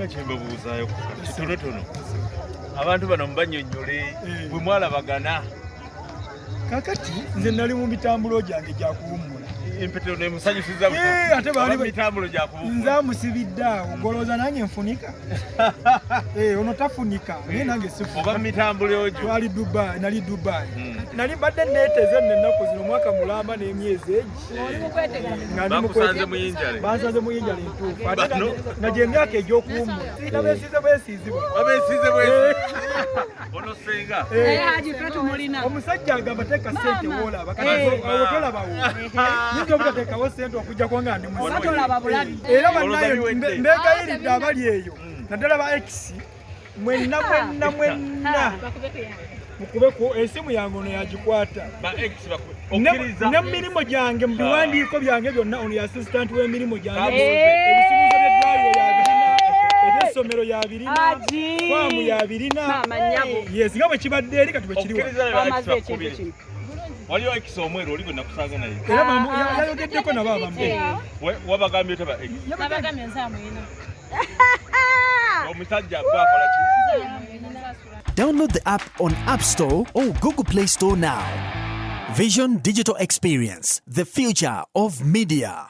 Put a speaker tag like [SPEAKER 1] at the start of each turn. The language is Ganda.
[SPEAKER 1] Nina kyembabuuzaayo kitonotono. Abantu bano mubanyonnyole bwe mwalabagana.
[SPEAKER 2] Kakati nze nali mu mitambulo gyange gyakuwummula.
[SPEAKER 1] Empetero nemusanyusiza.
[SPEAKER 2] Ate baali
[SPEAKER 1] mitambulo gyakuwummula.
[SPEAKER 2] Nze amusibidde awo golooza nange nfunika. Ono tafunika naye nange sifunika.
[SPEAKER 1] Oba mitambulo gyo.
[SPEAKER 2] Twali Dubai, nali Dubai. Nali mbadde neeteze nno ennaku zino omwaka mulamba n'emyezi egi. Nga ndi mu
[SPEAKER 1] Bakusanze mu yinjale.
[SPEAKER 2] Bansanze mu yinjale entuufu. Ate
[SPEAKER 1] Bano-
[SPEAKER 2] nga gye emyaka egy'okuwummula. Nabeesize bwesiizi bwe.
[SPEAKER 1] Babeesize bwesiizi. Ono senga.
[SPEAKER 3] Haji ffe tumulina.
[SPEAKER 2] Omusajja agamba teeka ssente woolaba. Kati awo tolabawo. Yinza obutateekawo ssente okuggyako nga ndi
[SPEAKER 3] Oba tolaba bulabi.
[SPEAKER 2] Era
[SPEAKER 1] Olowooza
[SPEAKER 2] bannaye
[SPEAKER 1] biwedde.
[SPEAKER 2] mbeegayiridde abali eyo naddala ba ex mwenna mwenna mwenna mukube ku esimu yange ono yagikwata.
[SPEAKER 1] Ba ex okkiriza.
[SPEAKER 2] Ne mu mirimu gyange, mu biwandiiko byange byonna, ono ye assistant w'emirimu gyange.
[SPEAKER 1] Kabuuze.
[SPEAKER 2] Ebisuubizo by'eddwaliro yabirina, ebyessomero yabirina,
[SPEAKER 3] Haji.
[SPEAKER 2] faamu yabirina.
[SPEAKER 3] Maama nnyabo.
[SPEAKER 2] Yes, nga bwe kibadde eri kati bwe kiri wano.
[SPEAKER 1] Okkiriza ne ba ex
[SPEAKER 3] Bamaze ekintu
[SPEAKER 1] bakubire.
[SPEAKER 3] kino.
[SPEAKER 1] Waliyo ex omweru oli gwe nakusanga naye.
[SPEAKER 2] Era yayogeddeko nabo abamu.
[SPEAKER 1] Wabagambye otya ba ex?
[SPEAKER 4] Nabagambye nze amwina.
[SPEAKER 1] Omusajja gwe akola ki?
[SPEAKER 5] Download the app on App Store or Google Play Store now. Vision Digital Experience, the future of media.